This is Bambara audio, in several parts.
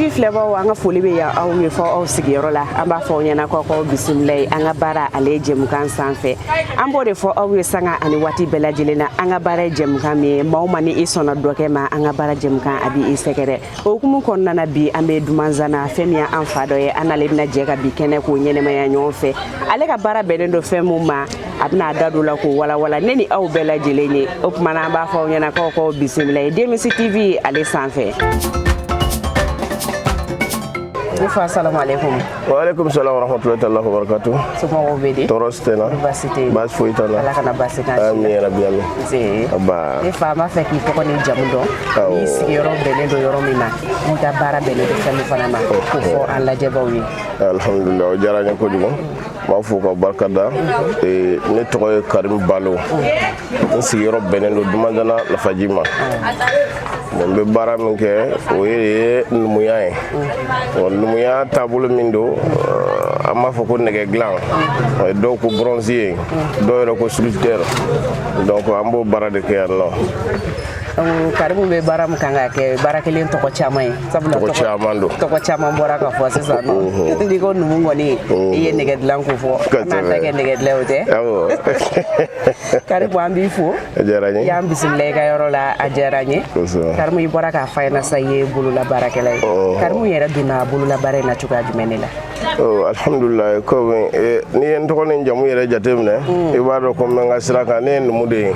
TV filɛbaw, an ka foli bɛ yan aw ye fɔ aw sigiyɔrɔ la. An b'a fɔ aw ɲɛna k'aw k'aw bisimila ye an ka baara ale ye jɛmukan sanfɛ. An b'o de fɔ aw ye sanga ani waati bɛɛ lajɛlen na. An ka baara ye jɛmukan min ye, maa o maa ni i sɔnna dɔkɛ ma, an ka baara jɛmukan a b'i sɛgɛrɛ. O hukumu kɔnɔna na, bi an bɛ Dumanzana. Fɛn min y'an fa dɔ ye, an n'ale bɛna jɛ ka bi kɛnɛ k'o ɲɛnɛmaya ɲɔgɔn fɛ. Ale ka baara bɛnnen don fɛn mun ma, a bɛna a da don la k'o walawala ne ni aw bɛɛ lajɛlen ye. O tuma na, an b'a fɔ aw ɲɛna k'aw k'aw bisimila ye DMS TV ale sanfɛ. Ne fa, salamu aleykum. Waaleykum salam warahmatullahi taala wabarakatuh. Somɔgɔw bɛ di? Tɔɔrɔ si tɛ n na. Baasi tɛ yen? Baasi foyi t'a la. Ala kana baasi k'an si. Amin ya rabbi, amin. Nse. Aba. Ne fa, an b'a fɛ k'i tɔgɔ ni jamu dɔn, n'i sigiyɔrɔ bɛnnen don yɔrɔ min ma, n'i ka baara bɛnnen don fɛn min fana ma, k'o fɔ an lajɛbaw ye. Alhamdulillah, o diyara n ye kojugu. N b'a fo ka barika da. Ne tɔgɔ ye Karim Balo. N sigiyɔrɔ bɛnnen don Dumanzana Lafaji ma. Bon, n bɛ baara min kɛ, o ye numuya ye. Bon, numuya taabolo min don, an b'a fɔ ko nɛgɛ dilan, dɔw ko bronzier, dɔw yɛrɛ ko sculpteur. Donc an b'o baara de kɛ yan nɔ. Donc Karimu bɛ baara min kan ka kɛ, baara kelen tɔgɔ caman ye, sabula Tɔgɔ caman don. Tɔgɔ caman bɔra ka fɔ sisan nɔ. N'i ko numu kɔni, i ye nɛgɛ dilan ko fɔ, an n'an ta kɛ nɛgɛ dilan, o tɛ? Awɔ. Karimu, an b'i fo. A diyara n I ye. y'an bisimila i ka yɔrɔ la, a diyara n ye. Kosɛbɛ. Karimu, i bɔra k'a f'a ɲɛna sa, i ye bolola baarakɛla ye. Karimu yɛrɛ donna bololabaara in na cogoya jumɛn de la? Oh, alhamdulilayi. Komi n'i ye n tɔgɔ ni n jamu yɛrɛ jateminɛ, i b'a dɔn ko n bɛ n ka sira kan. Ne ye numu de ye.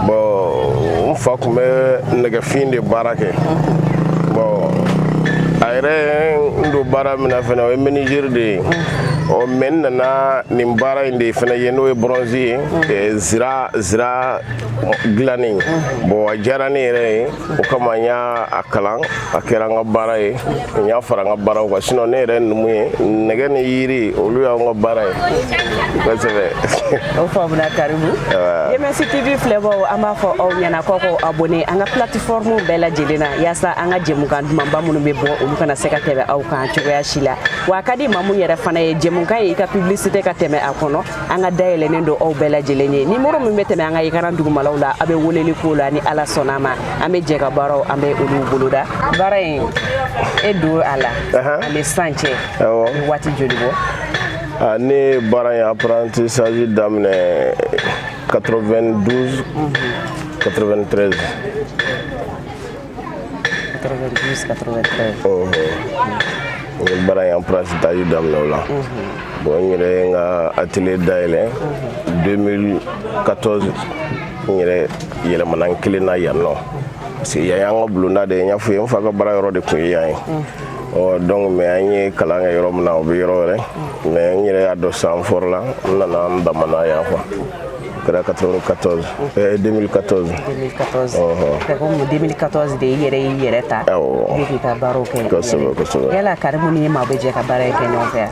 Bon, n fa tun bɛ nɛgɛfin de baara kɛ. Bon, a yɛrɛ ye n don baara min na fɛnɛ, o ye menuisier de ye. Ɔ, mais n nana nin baara in de fɛnɛ ye, n'o ye bronze ye, zira dilanni. Bon, a diyara ne yɛrɛ ye, o kama n y'a a kalan, a kɛra n ka baara ye, n y'a fara n ka baaraw kan. Sinon ne yɛrɛ ye numu ye, nɛgɛ ni yiri, olu y'anw ka baara ye kosɛbɛ. O faamuna, Karimu. DMS TV filɛbaw, an b'a fɔ aw ɲɛna k'aw k'aw abonné an ka plateforme bɛɛ lajɛlen na, yaasa an ka jɛmukan dumanba minnu bɛ bɔ, olu kana se ka tɛmɛ aw kan cogoya si la. Wa a ka di maa mun yɛrɛ fana ye jɛmukan ye, i ka publicité ka tɛmɛ a kɔnɔ, an ka dayɛlɛnnen don aw bɛɛ lajɛlen ye. Nimoro min bɛ tɛmɛ an ka écran dugumalaw la, a bɛ weleli k'o la. Ni Ala sɔnna a ma, an bɛ jɛ ka baaraw, an bɛ olu boloda. Baara in, e don a la ani sisan cɛ, a bɛ waati joli bɔ? Ah, ne ye baara in apprentissage daminɛ 92, 93. 92, 93. N ye baara in apprentissage daminɛ o la. Bon, n yɛrɛ ye n ka atelier dayɛlɛ 2014. N yɛrɛ yɛlɛmana n kelen na yan nɔ, parce que yan y'an ka bulonda de ye. N y'a fɔ ye, n fa ka baara yɔrɔ de tun ye yan ye. Ɔ, donc mais an ye kalan kɛ yɔrɔ min na, o bɛ yɔrɔ wɛrɛ. Mais n yɛrɛ y'a dɔn san fɔlɔ la, n nana n damana yan quoi. O kɛra 94, 2014. 2014. C'est comme 2014 de i yɛrɛ y'i yɛrɛ ta. Awɔ. I bɛ k'i ka baaraw kɛ. Kosɛbɛ, kosɛbɛ. Yala Karimu ni maaw bɛ jɛ ka baara in kɛ ɲɔgɔn fɛ yan?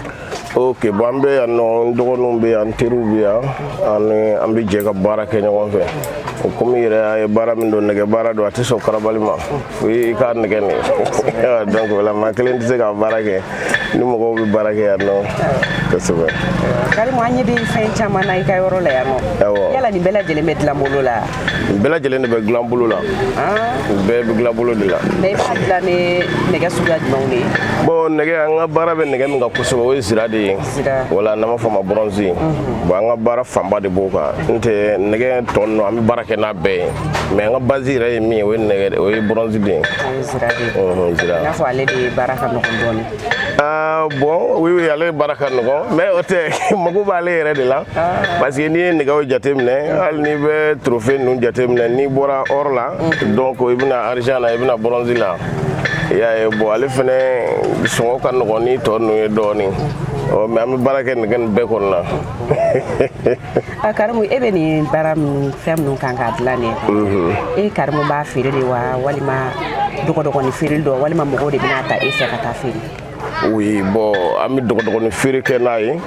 Ok, bon, an bɛ yan nɔ, n dɔgɔninw bɛ yan, n teriw bɛ yan, ani an bɛ jɛ ka baara kɛ ɲɔgɔn fɛ. O komi i yɛrɛ y'a ye, baara min don, nɛgɛ baara don, a tɛ sɔn karabali ma, fo i k'a nɛgɛ nin. Donc o la, maa kelen tɛ se ka baara kɛ, ni mɔgɔw bɛ baara kɛ yan nɔ kosɛbɛ. Karimu, an ɲɛ bɛ fɛn caman na i ka yɔrɔ la yan nɔ. Awɔ. Yala nin bɛɛ lajɛlen bɛ dilan bolo la? Nin bɛɛ lajɛlen de bɛ dilan bolo la. Nin bɛɛ bɛ dilan bolo de la. Mais i b'a dilan ni nɛgɛ suguya jumɛnw de ye? Bon, nɛgɛ, an ka baara bɛ nɛgɛ min kan kosɛbɛ, o ye zira de ye. Zira. Wala n'an b'a fɔ a ma bronze. Bon, an ka baara fanba de b'o kan. N tɛ nɛgɛ tɔ ninnu, an bɛ baara kɛ n'a bɛɛ ye, mais an ka base yɛrɛ ye min ye, o ye nɛgɛ, o ye bronze de ye. O ye zira de ye. Zira. I n'a fɔ ale de ye baara ka nɔgɔn dɔɔnin. Ah, bon, oui, ale baara ka nɔgɔn, mais o tɛ, mago b'ale yɛrɛ de la, parce que n'i ye nɛgɛw jateminɛ, hali n'i bɛ trophée ninnu jateminɛ, n'i bɔra or la, donc i bɛna argent na, i bɛna bronze la, i y'a ye. Bon, ale fɛnɛ sɔngɔ ka nɔgɔn ni tɔ ninnu ye dɔɔnin. Ɔ, mais an bɛ baara kɛ nɛgɛ nin bɛɛ kɔnɔ na. A Karimu, e bɛ nin baara minnu, fɛn minnu kan k'a dilan nin ye, e Karimu b'a feere de wa, walima dɔgɔdɔgɔni feere dɔ, walima mɔgɔw de bɛna ta e fɛ ka taa feere? Oui, bon, an bɛ dɔgɔdɔgɔni feere kɛ n'a ye.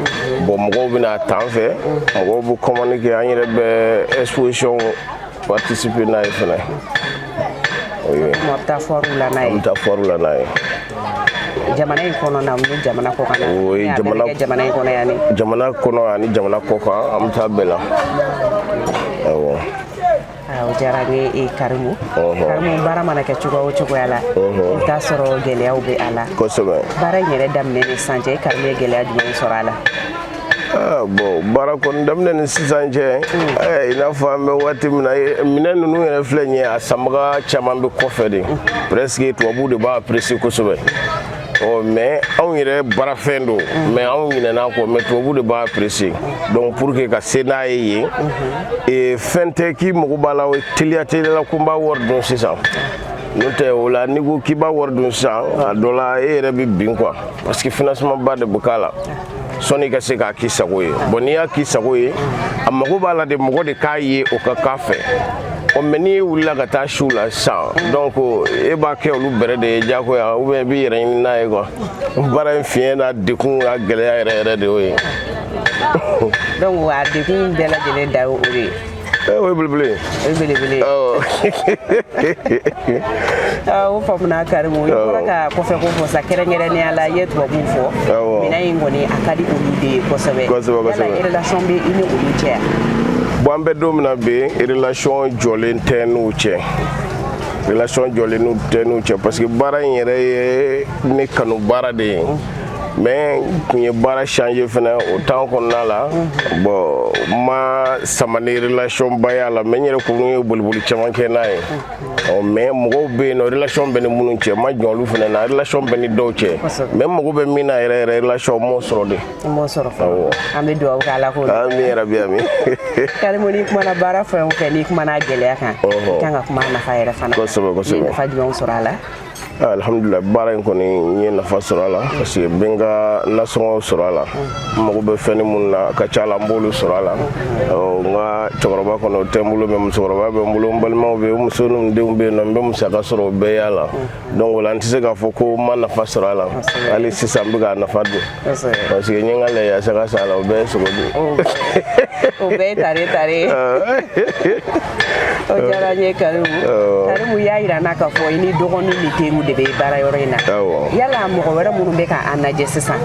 Bon, mɔgɔw bɛna ta an fɛ, mɔgɔw bɛ commande kɛ, an yɛrɛ bɛ exposition participer n'a ye fɛnɛ. Oui. A bɛ taa foire la n'a An ye? bɛ taa foire la n'a ye. Jamana in kɔnɔ na ni jamana kɔkan na? Oui, A bɛɛ bɛ kɛ jamana in kɔnɔ yan ne? Jamana kɔnɔ ani jamana kɔkan, an bɛ taa bɛɛ la, awɔ. O diyara n ye, Karimu. Karimu, baara mana kɛ cogoya o cogoya la, i bɛ taa sɔrɔ gɛlɛyaw bɛ a la. Baara in yɛrɛ daminɛ ni sisan cɛ, Karimu ye gɛlɛya jumɛn sɔrɔ a la? Ah, bon, baara kɔni daminɛ ni sisan cɛ, i n'a fɔ an bɛ waati min na, minɛn ninnu yɛrɛ filɛ nin ye, a sanbaga caman bɛ kɔfɛ de, presque tubabuw de b'a apprécier kosɛbɛ. Ɔ mais anw yɛrɛ baarafɛn don, mais anw ɲinɛna kɔ, mais tubabu de b'a apprécier. Donc pour que ka se n'a ye yen, fɛn tɛ k'i mago b'a la teliya teliya la ko n b'a wari dun sisan. N'o tɛ, o la n'i ko k'i b'a wari dun sisan, a dɔ la e yɛrɛ bɛ bin quoi, parce que financement ba de bɛ k'a la sɔnni i ka se k'a k'i sago ye. Bon, n'i y'a k'i sago ye, a mago b'a la de, mɔgɔ de k'a ye o ka k'a fɛ. Ɔ mais n'i wulila ka taa siw la sisan, donc e b'a kɛ olu bɛrɛ de ye diyagoya, ou bien i b'i yɛrɛ ɲini n'a ye quoi. Baara in fiɲɛ n'a dekun n'a gɛlɛya yɛrɛ yɛrɛ de y'o ye. Donc a dekun bɛɛ lajɛlen da ye o de ye. O ye belebele ye. O ye belebele ye. Awɔ. O faamuna, Karimu. I bɔra ka kɔfɛ ko fɔ sa, kɛrɛnkɛrɛnnenya la i ye tubabuw fɔ. Minɛn in kɔni, a ka di olu de ye kosɛbɛ. Kosɛbɛ. Yala relation bɛ i ni olu cɛ yan? Bon, an bɛ don min na bi, relation jɔlen tɛ n'u cɛ, relation jɔlen tɛ n'u cɛ, parce que baara in yɛrɛ ye ne kanu baara de ye. Mais n kun ye baara changer fɛnɛ o temps kɔnɔna la. Bon, n ma sama ni relation ba y'a la, mais n yɛrɛ kun ye boliboli caman kɛ n'a ye. Ɔ mais mɔgɔw bɛ yen nɔ, relation bɛ ni minnu cɛ, n ma jɔn olu fɛnɛ na, relation bɛ ni dɔw cɛ. Mais n mago bɛ min na yɛrɛ yɛrɛ, relation, n m'o sɔrɔ de. N m'o sɔrɔ fɔlɔ. An bɛ dugawu kɛ Ala k'o. Amin yarabi, amin. Karimu, n'i kumana baara fɛn o fɛn, n'i kumana gɛlɛya kan, i kan ka kuma a nafa yɛrɛ fana. Kosɛbɛ. I ye nafa jumɛnw sɔrɔ a la? Alhamdulilah, baara in kɔni, n ye nafa sɔrɔ a la, parce que n bɛ n ka nasɔngɔw sɔrɔ a la. N mago bɛ fɛn minnu na, a ka ca la n b'olu sɔrɔ a la. N ka cɛkɔrɔba kɔni, o tɛ n bolo, mais musokɔrɔba bɛ n bolo, n balimaw bɛ yen, muso ni denw bɛ yen nɔ, n bɛ musaka sɔrɔ o bɛɛ y'a la. Donc o la n tɛ se k'a fɔ ko n ma nafa sɔrɔ a la. Hali sisan n bɛ k'a nafa dun, parce que n ye n ka lɛyasaga san a la, o bɛɛ ye sogo dun. O bɛɛ ye tare tare. O diyara n ye, Karimu. Karimu, y'a yira n na k'a fɔ i ni dɔgɔnin ni teriw de bɛ baara yɔrɔ in na. Yala mɔgɔ wɛrɛ minnu bɛ ka an lajɛ sisan,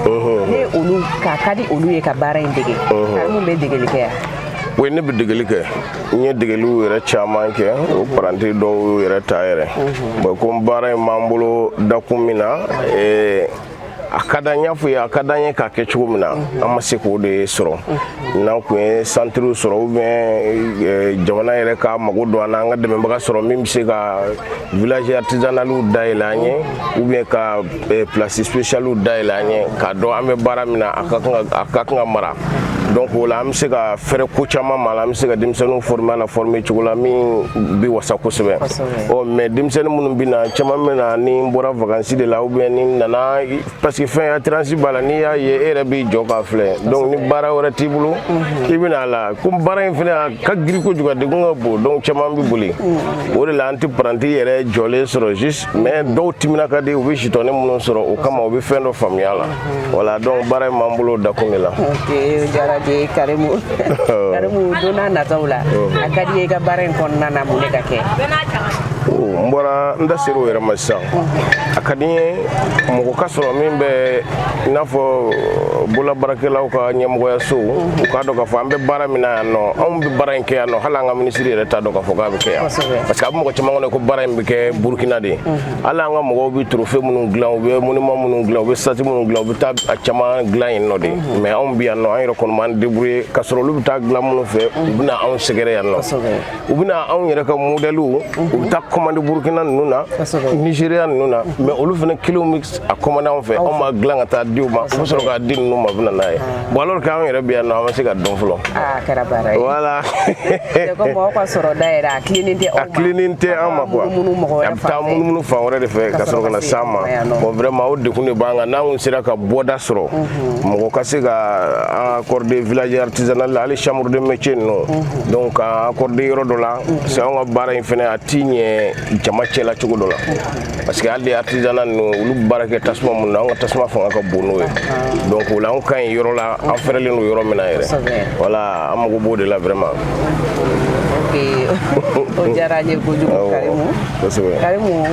ne olu ka ka di olu ye ka baara in dege, Karimu bɛ degeli kɛ yan? Oui, ne bɛ degeli kɛ. N ye degeliw yɛrɛ caman kɛ, o paranti dɔw yɛrɛ ta yɛrɛ. Bon, ko baara in b'an bolo dakun min na, a ka d'an y'a fɔ ye, a ka d'an ye k'a kɛ cogo min na, an ma se k'o de sɔrɔ. N'an kun ye santiriw sɔrɔ, ou bien jamana yɛrɛ ka mago don an na, an ka dɛmɛbaga sɔrɔ min bɛ se ka village artisanaliw dayɛlɛ an ye, ou bien ka place spécialiw dayɛlɛ an ye, k'a dɔn an bɛ baara min na, a ka kan ka mara. Donc o la an bɛ se ka fɛrɛ ko caman ma la, an bɛ se ka denmisɛnninw former a la, former cogo la min bɛ wasa kosɛbɛ. Ɔ mais denmisɛnnin minnu bɛ na, caman bɛ na ni n bɔra vacances de la, ou bien ni nana, parce que fɛn attirance b'a la, n'i y'a ye e yɛrɛ b'i jɔ k'a filɛ. Donc ni baara wɛrɛ t'i bolo k'i bɛna a la, ko baara in fɛnɛ a ka girin kojugu, a degun ka bon, donc caman bɛ boli. O de la an tɛ paranti yɛrɛ jɔlen sɔrɔ juste, mais dɔw timina ka di, u bɛ sitɔni minnu sɔrɔ o kama, u bɛ fɛn dɔ faamuya la. Voilà, donc baara in b'an bolo dakun de la. Ok, o diyara n ye, Karimu. Karimu, don n'a nataw la, a ka di i ye i ka baara in kɔnɔna na, mun de ka kɛ? N bɔra n da sera o yɛrɛ ma sisan. A ka di n ye mɔgɔ ka sɔrɔ min bɛ i n'a fɔ bololabaarakɛlaw ka ɲɛmɔgɔyaso, u k'a dɔn k'a fɔ an bɛ baara min na yan nɔ, anw bɛ baara in kɛ yan nɔ, hali an ka minisiri yɛrɛ t'a dɔn k'a fɔ k'a bɛ kɛ yan, parce que a bɛ mɔgɔ caman kɔnɔ ko baara in bɛ kɛ Burukina de. Hali an ka mɔgɔw bɛ trophée minnu dilan, u bɛ monument minnu dilan, u bɛ statue minnu dilan, u bɛ taa a caman dilan yen nɔ de. Mais anw bɛ yan nɔ, an yɛrɛ kɔni b'an débrouiller, ka sɔrɔ olu bɛ taa dilan minnu fɛ, u bɛ na anw sɛgɛrɛ yan nɔ, u bɛ na anw yɛrɛ ka modèle, u bɛ taa commande Burukina ninnu na, Nigéria ninnu na, mais olu fana kelenw bɛ a commande anw fɛ, anw b'a dilan ka taa di u ma, u bɛ sɔrɔ k'a di ninnu ma, u bɛ na n'a ye. Bon, alors que anw yɛrɛ bɛ yan nɔ, an ma se ka dɔn fɔlɔ. Aa, kɛra baara ye. Voilà. C'est comme mɔgɔw ka sɔrɔ da yɛrɛ, a tilennen tɛ aw ma. A tilennen tɛ an ma quoi. Munumunu mɔgɔ wɛrɛ A bɛ taa fan fɛ. munumunu fan wɛrɛ de fɛ ka sɔrɔ ka na s'an ma. Bon, vraiment, o degun de b'an kan. N'an kun sera ka bɔda sɔrɔ, mɔgɔ ka se ka an accorder village artisanal la, hali chambre de métier ninnu, donc k'an accorder yɔrɔ dɔ la, parce que anw ka baara in fɛnɛ, a ti ɲɛ jama cɛla cogo dɔ la, parce que hali artisanat ninnu, olu bɛ baara kɛ tasuma mun na, anw ka tasuma fanga ka bon n'o ye. Donc o la anw ka ɲi yɔrɔ la, an fɛrɛlen don yɔrɔ min na yɛrɛ. Voilà, an mago b'o de la vraiment. Ok, o diyara n ye kojugu, Karimu. Karimu,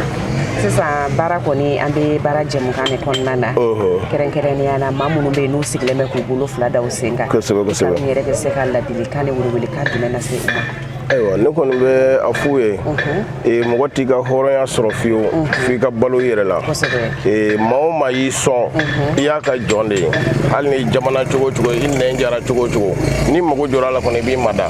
sisan baara kɔni, an bɛ baara jɛmukan de kɔnɔna na, kɛrɛnkɛrɛnnenya la maa minnu bɛ yen n'u sigilen bɛ k'u bolo fila da u sen kan. Kosɛbɛ. Karimu yɛrɛ bɛ se ka ladilikan ni welewelekan jumɛn lase u ma? Ayiwa, ne kɔni bɛ a f'u ye, mɔgɔ t'i ka hɔrɔnya sɔrɔ fiyewu f'i ka balo i yɛrɛ la. Maa o maa y'i sɔn, i y'a ka jɔn de ye. Hali ni jamana cogo o cogo, i nɛn jara cogo o cogo, n'i mago jɔra a la kɔni, i b'i mada.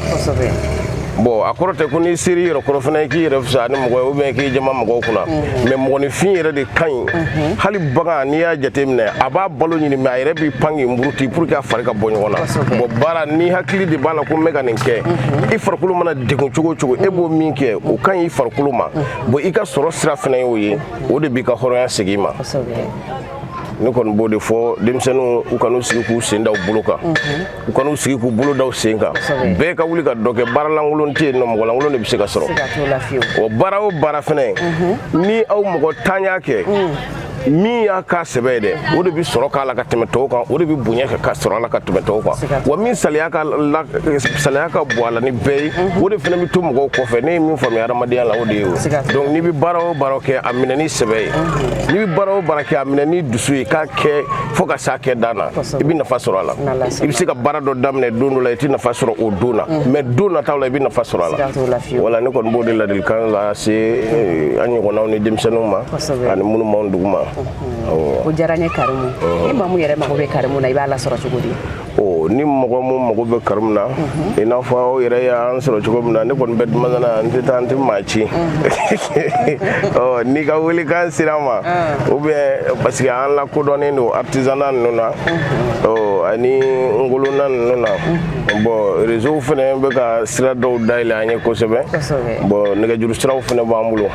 Bon, a kɔrɔ tɛ ko n'i sera i yɛrɛ kɔrɔ fana k'i yɛrɛ fisaya ni mɔgɔ ye ou bien k'i jama mɔgɔw kunna, mais mɔgɔninfin yɛrɛ de ka ɲi. Hali bagan, n'i y'a jateminɛ, a b'a balo ɲini, mais a yɛrɛ b'i pan k'i muruti pour que a fari ka bɔ ɲɔgɔn na. Bon, baara ni hakili de b'a la ko n bɛ ka nin kɛ, i farikolo mana degun cogo o cogo, e b'o min kɛ, o ka ɲi i farikolo ma. Bon, i ka sɔrɔ sira fana y'o ye, o de b'i ka hɔrɔnya segin i ma. Ne kɔni b'o de fɔ denmisɛnninw, u kan'u sigi k'u sen da u bolo kan, u kan'u sigi k'u bolo da u sen kan. Bɛɛ ka wuli ka dɔ kɛ. Baaralankolon tɛ yen nɔ, mɔgɔlankolon de bɛ se ka sɔrɔ. O baara o baara fɛnɛ, ni aw mɔgɔ tan y'a kɛ, min y'a k'a sɛbɛ ye dɛ, o de bɛ sɔrɔ k'a la ka tɛmɛ tɔw kan, o de bɛ bonya ka sɔrɔ a la ka tɛmɛ tɔw kan. Wa min saliya ka la, saliya ka bon a la ni bɛɛ ye, o de fana bɛ to mɔgɔw kɔfɛ. Ne ye min faamuya adamadenya la, o de ye o. Donc n'i bɛ baara o baara kɛ, a minɛ ni sɛbɛ ye. N'i bɛ baara o baara kɛ, a minɛ ni dusu ye, k'a kɛ fo ka s'a kɛ dan na, i bɛ nafa sɔrɔ a la. I bɛ se ka baara dɔ daminɛ don dɔ la, i tɛ nafa sɔrɔ o don na, mais don nataw la, i bɛ nafa sɔrɔ a la. Wala, ne kɔni b'o de ladilikan lase an ɲɔgɔnnaw ni denmisɛnninw ma ani minnu b'anw dugu ma. O diyara n ye, Karimu. Ni maa mun yɛrɛ mago bɛ Karimu na, i b'a lasɔrɔ cogo di? O ni mɔgɔ mun mago bɛ Karimu na, i n'a fɔ aw yɛrɛ y'an sɔrɔ cogo min na, ne kɔni bɛ Dumasana, n tɛ taa, n tɛ maa ci. Ɔ, n'i ka welekan sera n ma, ou bien parce que an lakodɔnnen don artisanat ninnu na, ɔ ani ngolona ninnu na. Bon, réseau fana bɛ ka sira dɔw dayɛlɛ an ye kosɛbɛ. Bon, nɛgɛjuru siraw fana b'an bolo.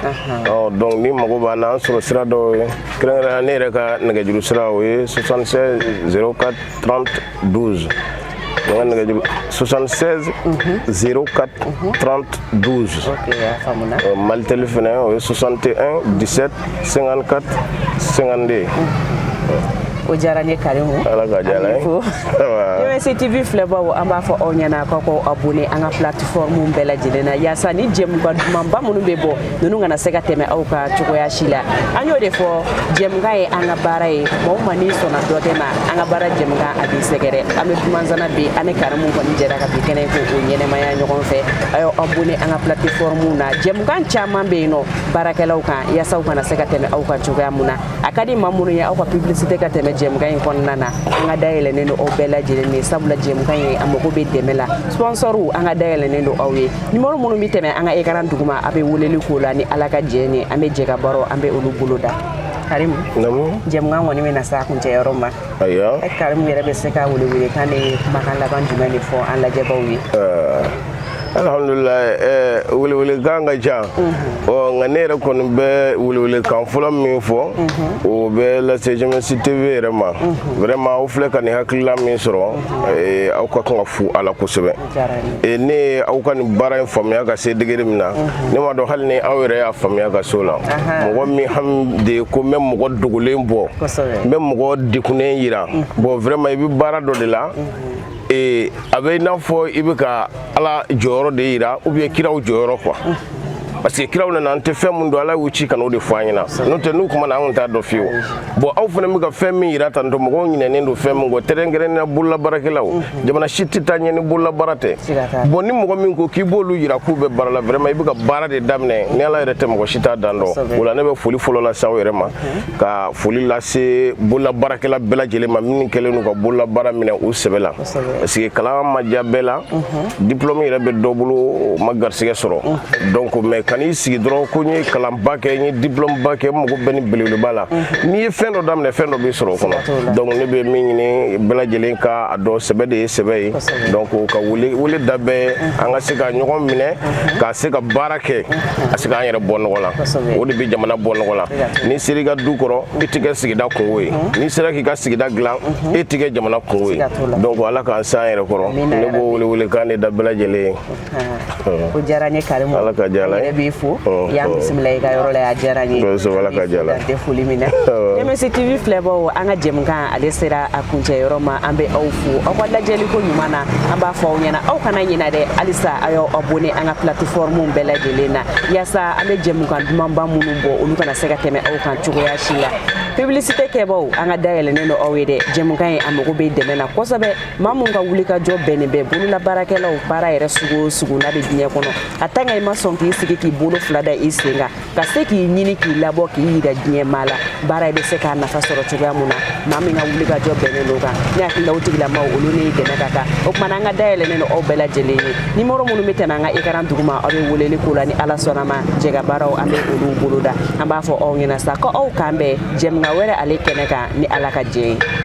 Ɔ, donc ni mago b'an na, an sɔrɔ sira dɔw ye, kɛrɛnkɛrɛnnenya ne yɛrɛ ka nɛgɛjuru sira, o ye 76 04 30 12. N ka nɛgɛjuru 76 04 30 12. Ok, a faamuna. Malitel fana, o ye 61 17 54 52. O diyara n ye, Karimu. Ala ka diya ye. UMC TV filɛbaw, an b'a fɔ aw ɲɛna k'aw k'aw abonné an ka plateforme bɛɛ lajɛlen na, yaasa ni jɛmukan dumanba minnu bɛ bɔ, ninnu kana se ka tɛmɛ aw ka cogoya si la. An y'o de fɔ, jɛmukan ye an ka baara ye. Maa o maa n'i sɔnna dɔ kɛ ma an ka baara jɛmukan, a b'i sɛgɛrɛ. An bɛ Dumansana bi, an ni Karimu kɔni jɛra ka bi kɛnɛ ko o ɲɛnɛmaya ɲɔgɔn fɛ. A y'aw abonné an ka plateforme na. Jɛmukan caman bɛ yen nɔ baarakɛlaw kan, yaasa u kana se ka tɛmɛ aw kan cogoya mun na. A ka di maa minnu ye aw ka publicité ka tɛmɛ jɛmukan in kɔnɔna na, an ka dayɛlɛnnen don aw bɛɛ lajɛlen ye, sabula jɛmukan in a mago bɛ dɛmɛ la. Sponsoriw, an ka dayɛlɛnnen don aw ye. Numéro minnu bɛ tɛmɛ an ka écran duguma, a bɛ weleli k'o la. Ni Ala ka jɛ ye, an bɛ jɛ ka baro, an bɛ olu bolo da. Karimu, jɛmukan kɔni bɛ na se a kuncɛyɔrɔ ma. Ayiwa. Karimu yɛrɛ bɛ se ka welewelekan ni kumakan laban jumɛn de fɔ an lajɛbaw ye? Alhamdulilayi, welewelekan ka ca. Ɔ, nka ne yɛrɛ kɔni bɛ welewelekan fɔlɔ min fɔ, o bɛ lase GMS TV yɛrɛ ma. Vraiment, aw filɛ ka nin hakilila min sɔrɔ, aw ka kan ka fu a la kosɛbɛ. Ne ye aw ka nin baara in faamuya ka se degré min na, ne m'a dɔn hali ni aw yɛrɛ y'a faamuya ka se o la. Mɔgɔ min hami de ye ko n bɛ mɔgɔ dogolen bɔ, n bɛ mɔgɔ degunnen yira. Bon, vraiment, i bɛ baara dɔ de la, a bɛ i n'a fɔ i bɛ ka Ala jɔyɔrɔ de yira ou bien kiraw jɔyɔrɔ quoi, parce que kiraw nana, an tɛ fɛn mun dɔn, Ala y'u ci ka n'o de fɔ an ɲɛna. N'o tɛ, n'u kuma na, an kun t'a dɔn fiyewu. Bon, aw fana bɛ ka fɛn min yira tantɔ, mɔgɔw ɲinɛnen don fɛn min kɔ, kɛrɛnkɛrɛnnenya bololabaarakɛlaw. Jamana si tɛ taa ɲɛ ni bololabaara tɛ. Bon, ni mɔgɔ min ko k'i b'olu yira k'u bɛ baara la, vraiment, i bɛ ka baara de daminɛ. Ni Ala yɛrɛ tɛ, mɔgɔ si t'a dan dɔn o la. Ne bɛ foli fɔlɔ lase aw yɛrɛ ma, ka foli lase bololabaarakɛla bɛɛ lajɛlen ma, minnu kɛlen don ka bololabaara minɛ u sɛbɛ la, parce que kalan ma diya bɛɛ la, diplôme yɛrɛ bɛ dɔ bolo, o ma garisɛgɛ sɔrɔ. Donc, mais kan'i sigi dɔrɔn ko n ye kalanba kɛ, n ye diplôme ba kɛ, n mago bɛ ni belebeleba la. N'i ye fɛn dɔ daminɛ, fɛn dɔ bɛ sɔrɔ o kɔnɔ. Donc ne bɛ min ɲini bɛɛ lajɛlen ka a dɔn, sɛbɛ de ye sɛbɛ ye. Donc ka wele wele da bɛɛ, an ka se ka ɲɔgɔn minɛ, ka se ka baara kɛ, ka se k'an yɛrɛ bɔ nɔgɔ la. O de bɛ jamana bɔ nɔgɔ la. N'i sera i ka du kɔrɔ, i tɛ kɛ sigida kungo ye. N'i sera k'i ka sigida dilan, e tɛ kɛ jamana kungo ye. Donc Ala k'an se an yɛrɛ kɔrɔ. Ne b'o wele welekan de da bɛɛ lajɛlen ye. O diyara n ye, Karimu. Ala ka diya. Yɛrɛ b'i fo, y'an bisimila i ka yɔrɔ la, a diyara n ye. Ala ka diya la. Dan tɛ foli min na. MSC TV filɛbaw, an ka jɛmukan ale sera a kuncɛ yɔrɔ ma. An bɛ aw fo aw ka lajɛli ko ɲuman na. An b'a fɔ aw ɲɛna, aw kana ɲina dɛ, halisa aw y'aw abonné an ka plateforme bɛɛ lajɛlen na, yaasa an bɛ jɛmukan dumanba minnu bɔ, olu kana se ka tɛmɛ aw kan cogoya si la. Publicité kɛbaw, an ka dayɛlɛnnen don aw ye dɛ. Jɛmukan ye, a mago bɛ dɛmɛ na kosɛbɛ. Maa mun ka wuli ka jɔ bɛnnen bɛ bolola baarakɛlaw, baara yɛrɛ sugu o sugu n'a bɛ diɲɛ kɔnɔ, a tant que i ma sɔn k'i sigi k'i bolo fila da i sen kan, ka se k'i ɲini, k'i labɔ, k'i yira diɲɛ maa la, baara i bɛ se k'a nafa sɔrɔ cogoya mun na, maa min ka wuli ka jɔ bɛnnen don kan, ne hakili la, o tigilamaw, olu ni dɛmɛ ka kan. O kumana, an ka dayɛlɛnnen don aw bɛɛ lajɛlen ye. Nimɔrɔ minnu bɛ tɛmɛ an ka écran duguma, aw bɛ weleli k'o la. Ni Ala sɔnna ma, jɛ ka baaraw, an bɛ olu boloda. An b'a fɔ aw ɲɛna sa ko aw k'an bɛn jɛmukan wɛrɛ ale kɛnɛ kan, ni Ala ka jɛ ye.